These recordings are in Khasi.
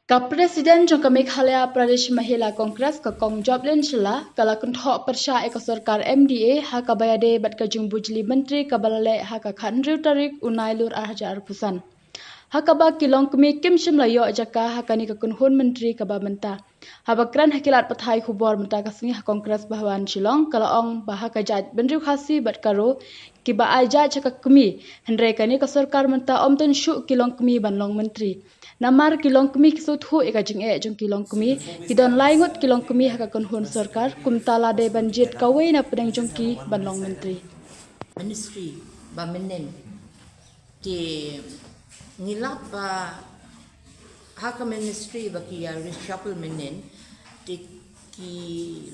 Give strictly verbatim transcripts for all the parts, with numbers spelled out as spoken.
Ka President jong ka Meghalaya Pradesh Mahila Congress, ka Kong Joplin Shylla, ka la kynthoh pyrshah ïa ka sorkar M D A ha kaba ïadei bad ka jingbujli myntri kaba la leh ha ka khathynriew tarik u Nailur arhajar arphew san, ha kaba ki longkmie kim shym la ïoh jaka ha kane ka kynhun myntri kaba mynta. Haba kren ha ki lad pathai khubor mynta ka sngi ha Congress Bhawan Shillong, ka la ong ba ha ka jaitbynriew Khasi bad Garo kiba ai jait sha ka kmie, hynrei kane ka sorkar mynta ym don shuh ki longkmie ban long myntri. Namar ki longkmie ki sngewthuh ïa ka jingeh jong ki longkmie, ki don lai ngut ki longkmie ha ka kynhun sorkar, kumta la dei ban jied kawei na pdeng jong ki ban long myntri. Ministry ba mynnin. Te ngi lap ba ha ka ministry ba ki ïa reshuffle mynnin, te ki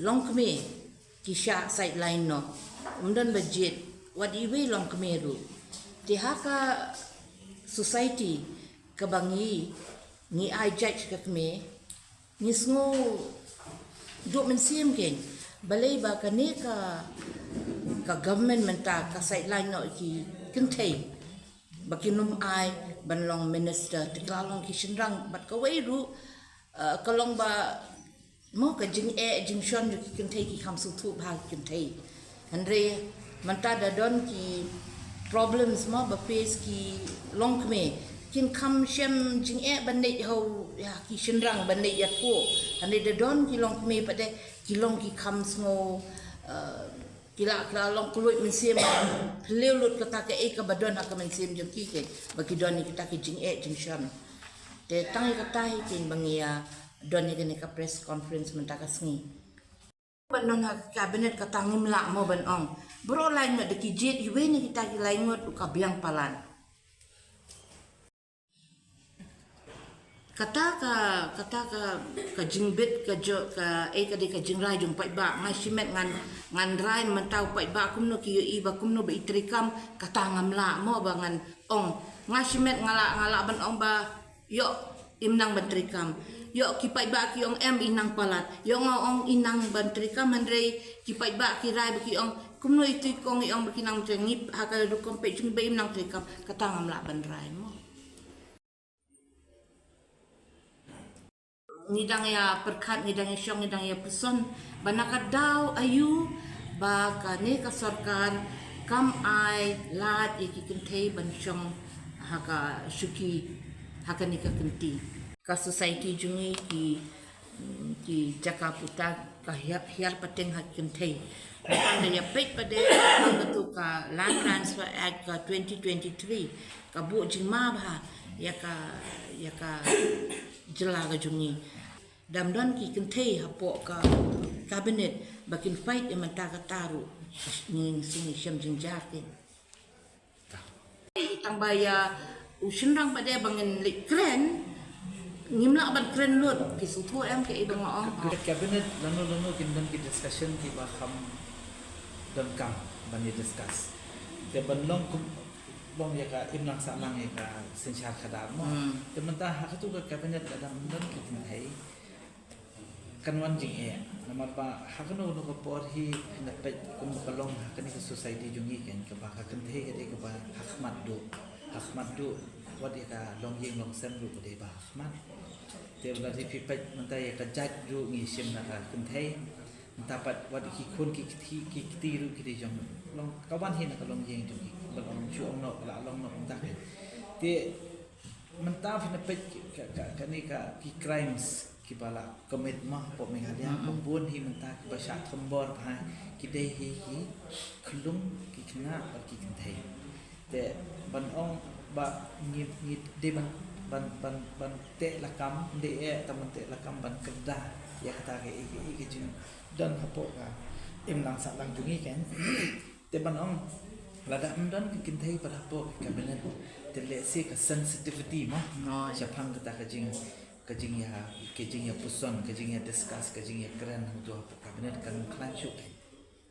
longkmie ki shah sideline noh. Ym don ba jied wat iwei longkmie ruh. Te ha ka society kaba ngi, ngi ai judge ka kmie, ngi sngew duh mynsiem kein. Balei ba kane ka, ka government mynta ka sideline noh ki kynthei ba kin ym ai ban long minister, te ka la long ki shynrang bad kawei ruh, eh, ka long ba mo ka jingeh jingshon jong ki kynthei, ki kham sngewthuh bha ki kynthei. Hynrei mynta da don ki problems mo ba face ki longkmie, kin kham shem jingeh ban leit ha u, ïa ki shynrang ban leit ïathuh. Hynrei da don ki longkmie pat de ki long ki kham sngew, eh, ki la, ki la long kloi mynsiem phylliew lut kata kaei kaba don ha ka mynsiem jong ki kein, ba ki don ïa kita ki jingeh jingshon. Te tang ïa kata hi kein ba ngi ïa don ïa kane ka press conference mynta ka sngi. Ban don ha ka cabinet kata ngim lah mo ban ong. Baroh lai ngut da ki jied, iwei na kita ki lai ngut u ka biang palat. Kata ka, kata ka, ka jingbit ka jong, ka, eh, ka dei ka jingrai jong paidbah. Nga shimet ngan, ngan rai mynta u paidbah kumno ki ïohi ba kumno ba i treikam, kata ngam lah mo ba ngan ong. Nga shimet nga lah, nga lah ban ong ba ïoh im nang ban treikam. Ïoh ki paidbah ki ong em i nang palat. Ïoh nga ong i nang ban treikam, hynrei ki paidbah ki rai ba ki ong kumno itu i kong i ong ba ki nang treikam, ha ka rukom peit jong ba im nang treikam. Kata ngam lah ban rai mo. Ngi dang ïa pyrkhat, ngi dang ïa shong, ngi dang ïa puson ba na ka daw aïu ba kane ka sorkar kam ai lad ïa ki kynthei ban shong ha ka shuki, ha kane ka kynti. Ka society jong ngi ki, ki jaka puta ka hiar, hiar pateng ha ki kynthei. Hynrei da ïa peit pat de, ka tu ka Land Transfer Act ka twenty twenty-three ka buh jingma bha ïa ka, ïa ka jylla ka jong ngi. Dam don ki kynthei hapoh ka cabinet ba kin fight ïa mynta kata ruh, ngi sngew shem jingjia kein. Tang ba ïa u shynrang pat de ba ngin leit kren, ngim lah ban kren lut, ki sngewthuh em kaei ba nga ong. Ka cabinet lano lano kin don ki discussion kiba kham donkam ban ïa discuss. Te ban long kum, long ïa ka imlang sahlang ïa ka synshar khadar mo. Hmm. Te mynta ha katu ka cabinet lada ym don ki kynthei, kan wan jingeh. Namar ba ha kano kano ka por hi, phin da peit kumba ka long ha kane ka society jong ngi kein, kaba ka kynthei ka dei kaba ha khmat duh. Ha khmat duh, wat ïa ka longïing longsem ruh ka dei ba ha khmat. Te lada phi peit mynta ïa ka jait ruh ngi shim na ka kynthei. Mynta pat wat ïa ki khun ki kti, ki kti ruh ki dei jong long, ka wan hi na ka longïing jong ngi. Ba long shu ong noh, ba la long noh mynta kein. Te mynta phin da peit ka, ka, kane ka ki crimes kiba la commit ma hapoh Meghalaya, mm-mm, ba bun hi mynta kiba shah thombor bha, ki dei hi ki khyllung, ki khynnah bad ki kynthei. Te ban ong ba ngi, ngi dei ban, ban, ban, ban teh lakam, dei eh tang ban teh lakam ban kyrda ïa kata kaei kaei ka jingdon hapoh ka imlang sahlang jong ngi kein. Te ban ong lada ym don ki kynthei pat hapoh ka cabinet, te lehse ka sensitivity mo, oh, shaphang kata ka jing, ka jingïa, ka jingïapuson, ka jingïa discuss, ka jingïakren hangto hapoh cabinet kan khlaiñ shuh kein.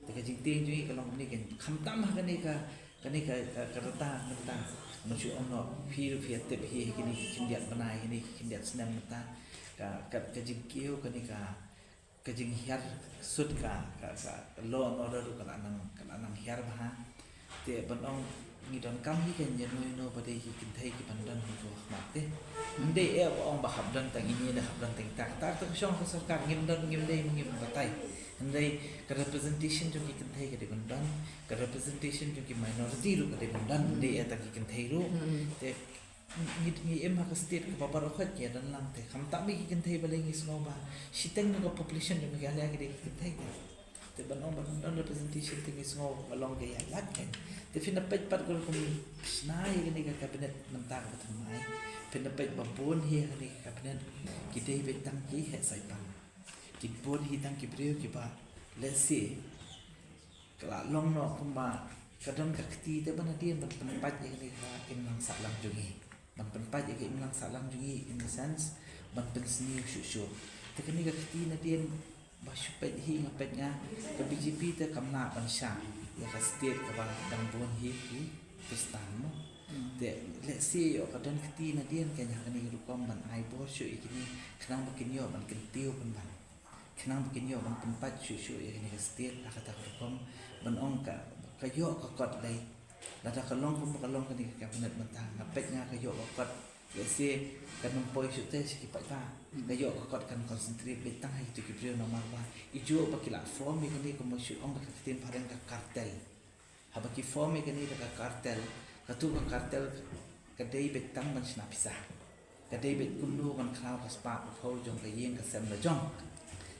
Te ka jingtieng jong ngi ka long kumne kein, khamtam ha kane ka, kane ka, ka, ka rta mynta. Ngan shu ong noh, phi ruh phi ïa tip hi, kine ki khyndiat bnai, kine ki khyndiat snem mynta, ka, ka, ka jingkiew kane ka, ka jinghiar sut ka, ka, ka law and order ruh ka la nang, ka la nang hiar bha. Te ban ong Ngi donkam hi ka ïano ïano ba dei ki kynthei ki ban don ha ka khmat te. Ym dei eh ba ong ba hap don tang ine, da hap don tang ita. Kata ka shong ka sorkar, ngim don, ngim dei, ngim batai. Hynrei ka representation jong ki kynthei ka dei ban don, ka representation jong ki minority ruh ka dei ban don, ym dei eh tang ki kynthei ruh. Te ngi, ngi im ha ka state kaba baroh khoit ki ïadon lang te. Khamtam ki kynthei balei ngi sngew ba shiteng jong ka population jong Meghalaya ki dei ki kynthei te. Te ban ong ban don representation te ngi sngew ba long ka ïaid lad kein. Te phin da peit pat ka rukom shna ïa kane ka cabinet mynta kaba thymmai. Phin da peit ba bun hi ha kane ka cabinet ki dei beit tang ki heh saipan. Ki bun hi tang ki briew kiba, let's say, ka la long noh kumba ka don ka kti te ban hadien ban pynpait ïa kane ka imlang sahlang jong ngi. Ban pynpait ïa ka imlang sahlang jong ngi, in the sense ban pynsniew shuh shuh. Te kane ka kti nadien ba shu peit hi nga peit nga, ka B J P te kam lah ban shah ïa ka state kaba dang bun hi ki Khristan mo. Te let's say ïoh ka don kti nadien kein ha kane ka rukom ban ai bor shuh ïa kine khnang ba kin ïoh ban kyntiew pynban. Khnang ba kin ïoh ban pynpait shuh shuh ïa kane ka state ha kata ka rukom ban ong ka, ka ïoh ka kot lei. Lada ka long kumba ka long kane ka cabinet mynta, nga peit nga ka ïoh ka kot. Let's say ka nym poi shuh te sha ki paidbah. Ka ïoh ka kot kan concentrate beit tang ha kito ki briew namar ba i juh ba ki la form ïa kane kumba shu ong da ka ktien phareng ka cartel. Haba ki form ïa kane da ka cartel, katu ka cartel ka dei beit tang ban shna pisa. Ka dei beit kumno ban khraw ka spah ka phew jong ka ïing ka sem la jong.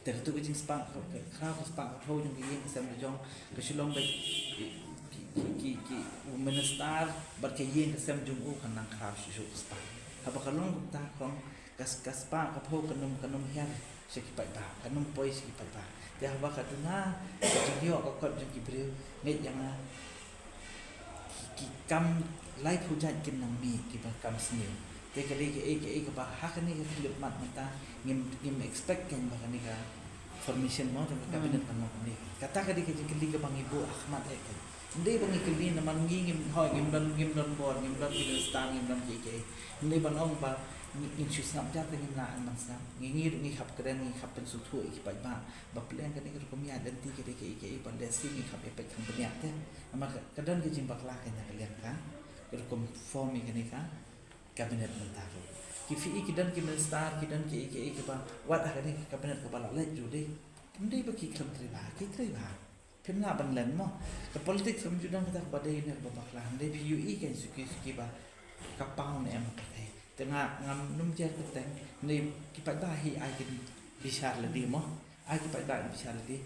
Te katu ka jingspah ka, ka khraw ka spah ka phew jong ka ïing ka sem la jong, ka shu long beit ki, ki, ki, ki, u minister bad ka ïing ka sem jong u kan nang khraw shuh shuh ka spah. Haba ka long kumta kong, ka, ka spah ka phew kan ym, kan ym hiar sha ki paidbah, kan ym poi sha ki paidbah. Te haba ka duna ka jingïoh ka kot jong ki briew, ngeit ïa nga ki, ki kam laiphew jait kin nang mih kiba kam sniew. Te ka dei kaei kaei kaba ha kane ka khyllipmat mynta ngim, ngim expect kein ba kane ka formation mo jong ka cabinet kan long kumne. Kata ka dei ka jingkylli kaba ngi buh ha khmat eh kein. Ym dei ba ngi kylli namar ngi ngim, hooid, ngim don, ngim don bor, ngim don ki minister, ngim don kiei kiei. Ym dei ban ong ba ngi, ngin shu sngap jar te ngim lah ban sngap. Ngi, ngi ruh ngi khap kren, ngi khap pynsngewthuh ïa ki paidbah ba pleng kane ka rukom ïaid lynti ka dei kaei kaei ba lehse ngi khap ïa peit kham bniah te. Namar ka, ka don ka jingbakla kein ha ka liang ka, ka rukom form ïa kane ka cabinet mynta ruh. Ki phi i ki don ki minister, ki don kiei kiei kiba wat ha kane ka cabinet kaba la leit ruh dei. Ym dei ba ki khlem trei bha, ki trei bha. Phim lah ban len mo. Ka politics kam ju don kata kaba dei ne kaba bakla. Hynrei phi ïohi kein suki suki ba ka paw ne em ha pyrthei. Te nga ngam nym jer kyrteng, hynrei ki paidbah hi ai kin bishar lade mo. Ai ki paidbah kin bishar lade.